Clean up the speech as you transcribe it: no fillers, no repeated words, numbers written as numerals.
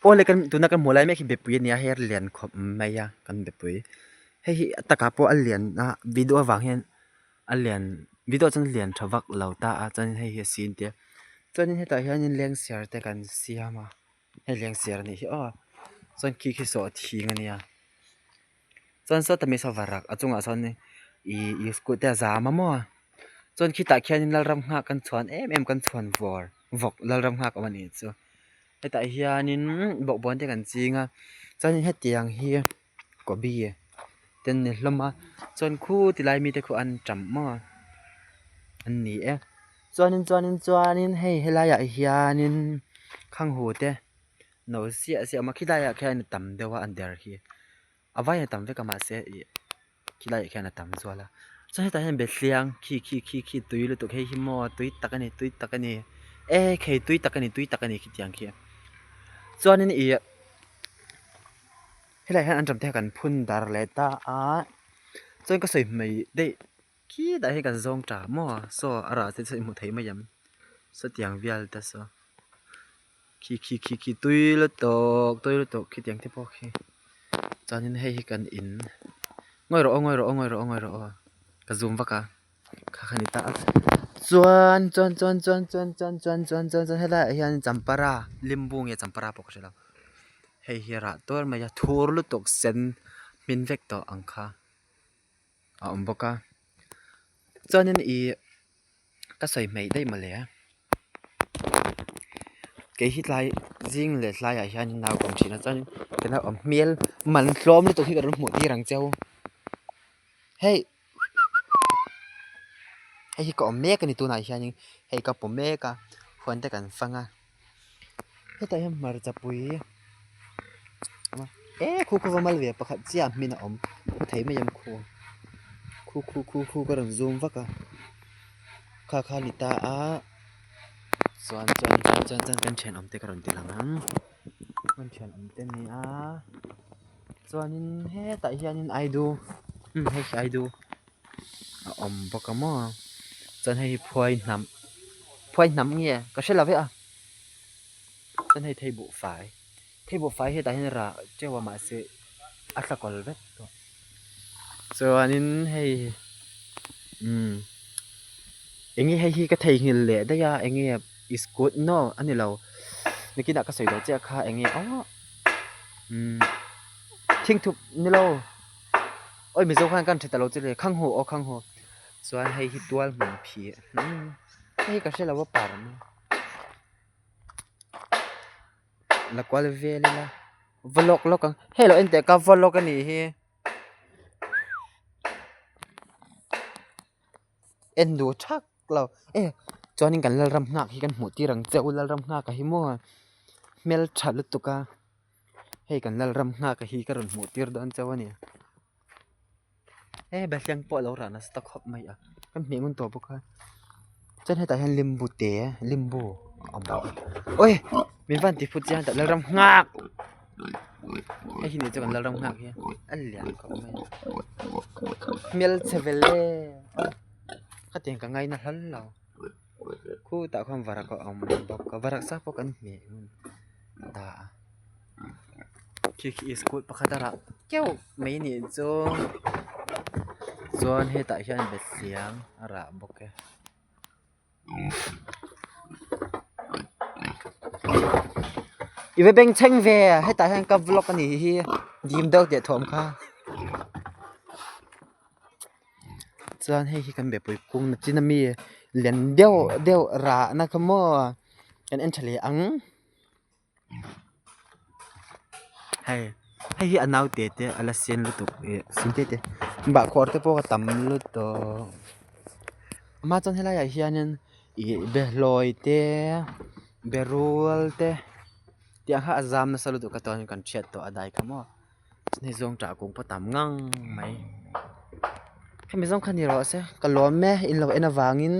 Aw le kan tuna kan hmuh lai mek hi bepui a ni a hei a lian khawp mai a kan bepui hei hi a takah pawh a lian a video avang hian a lian video ah chuan a lian tha vak lo ta a chuan hei hi a sin te chuanin hetah hianin lengsiar te kan siam a hei lengsiar a nih hi aw chuan khi khi saw a thing a nia chuan sawta mi saw varak a chungah sawn ihh iskut te a zam a maw chuan khitah khianin lalram nghak kan chhuan em em kan chhuan vawr vawk lalram nghak awm a nih chu hetah hianin bawkbawn te kan ching a chuanin hetiang hi gobi te an ni hlawm a chuan khu ti lai mite khu an tam maw an ni e chuanin chuanin chuanin hei helaiah hianin khanghu te. No siah siah a awm a khilaiah khian a tam deuh a an der hi a vaiin a tam vek a mahse ih khilaiah khian a tam zual a chuan hetah hian behliang khi khi khi khi tui lutuk hei hi maw tui tak a ni tui tak a ni e khei tui tak a ni tui tak a ni khitiang khi chuanin ih helaiah hian anṭam te kha kan phun dar leh ta a chuan ka sawi hmei daih khitah hian kan zawng ta maw saw a rah te chu i hmuh theih mai ang sawtiang vel te saw. Khi khi khi khi tui lutuk tui lutuk khitiang te pawh khi chuanin hei hi kan in ngawi rawh aw ngawi rawh aw ngawi rawh aw ngawi rawh aw ka zoom vak a kha kha ni ta a chuan chuan chuan chuan chuan chuan chuan chuan chuan chuan helaiah hian champara limbu nge champara pawh ka hre lo hei hi a rah tuar mai a thur lutuk sen hmin vek tawh ang kha a awm bawk a chuanin ih. Ka sawi hmeih daih mawle a kei hi tlai zing leh tlaiah hian nau ka awm thin a chuan ka nau awm hmel man tlawm lutuk hi ka rawn hmuh tir ang cheu hei hei hi ka awm mek a ni tunah hianin hei ka paw mek a huan te kan fang a hetah hian hmarcha pui e khu khu va mal ve pakhat chiah hmin a awm hmu thei mai ang khu khu khu khu khu ka rawn zoom vak a kha kha a ni ta a chuan chuan chuan chuan chuan kan thianawm te ka rawn ti lang ang kan thianawm te a ni a chuanin hetah hianin aidu umm hei hi aidu a awm bawk a maw chuan hei hi phuai hnam phuai hnam nge ka hre lo ve a chuan hei thei buhfai thei buhfai hetah hian rah teuh a mahse a tla kawl vek tawh chuanin hei umm eng nge hei hi ka theihnghilh leh daih a eng nge iskut naw a ni lo nikinah ka sawi dawn chiah kha eng nge aw umm thingthup ni lo. Awi mizo khan kan tha ta lo che le khang hu aw khang hu chuan hei hi tual hmun phih umm hei ka hre lo a par ang la kual vel ila va lawk lawk ang hei lo en teh ka va lawk a nih hi en duh thak lo e chuanin kan lalram nghak hi kan hmuh tir ang che u lalram nghak ah hi maw hmeltha lutuk a. Hei kan Lalram nghak a hi ka rawn hmuh tir dawn chauh a ni. He Bethlehem pawh a lo rah nasa ta khawp mai a, kan hmeh ngun tawh bawk a. Chuan hetah hian limbu te limbu a awm bawk a. Awii min van ti phut chiang tak Lalram nghak hei hi ni chu kan Lalram nghak hi a lian khawp mai a. Hmelchhe vel e khatiang ka ngaina hlal lo. Khutah khuan varak a awm bawk a varak sa pawh kan hmeh ngun ta a khi khi school pakhat a rah keuh mai a nih chu chuan hetah hian behliang a rah bawk e. I va bengchheng ve hetah hian ka vlog a nih hi dim deuh teh thawm kha. Chuan hei hi kan bepui kung na chin ami lian deuh deuh rahna kha maw kan en tha leh ang hei hei hi a naute te a la sen lutuk ih sin te te bahkhawr te pawh a tam lutuk amah chuan helaiah hianin ih behlawi te berul te tiang kha a zam nasa lutuk a chuan kan hriat tawh a dai kha maw. Hei zawng ṭah kung pawh tam ngang mai hemi zawng kha ni rawh se ka lawm e in lo en avangin.